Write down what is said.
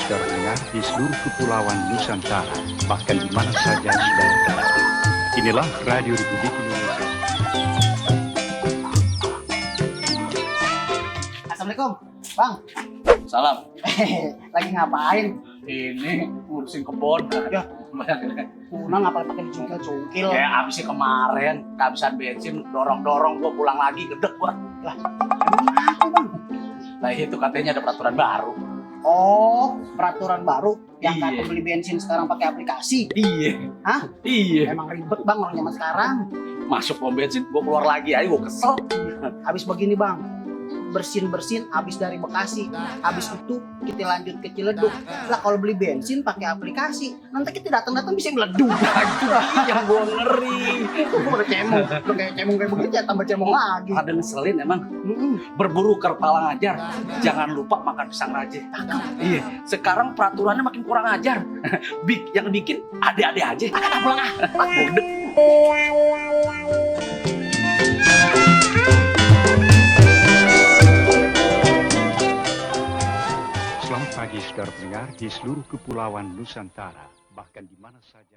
saudara pendengar di seluruh kepulauan Nusantara, bahkan di mana saja saudara berada. Inilah Radio Republik Indonesia. Assalamualaikum, Bang. Salam. Lagi ngapain? Ini ngurusin kebun. Ya, pulang ngapa pakai dicungkil-cungkil? Kayak abisnya kemarin kehabisan bensin, dorong-dorong gua pulang lagi, gedek gua. Lah, emang apa, Bang? Nah itu katanya ada peraturan baru. Oh, peraturan baru yang Iya. kata beli bensin sekarang pakai aplikasi. Iya. Hah? Iya. Emang ribet, Bang, orang zaman sekarang. Masuk pom bensin, gua keluar lagi aja, gua kesel. Habis begini, Bang. Bersin-bersin habis dari Bekasi. Habis itu kita lanjut ke Ciledug. Lah kalau beli bensin pakai aplikasi, nanti kita datang-datang bisa meleduk. Itu yang gua ngeri. Gua udah cemong. Lu kayak cemong kayak begitu ya tambah cemong lagi. Ada ngeselin emang. Mm-mm. Berburu ke kepala ngajar. Jangan lupa makan pisang raja. Iya. Sekarang peraturannya makin kurang ajar. Yang bikin ade-ade aja. Pulang ah. Bodek. Selamat pagi saudara pendengar di seluruh kepulauan Nusantara, bahkan di mana saja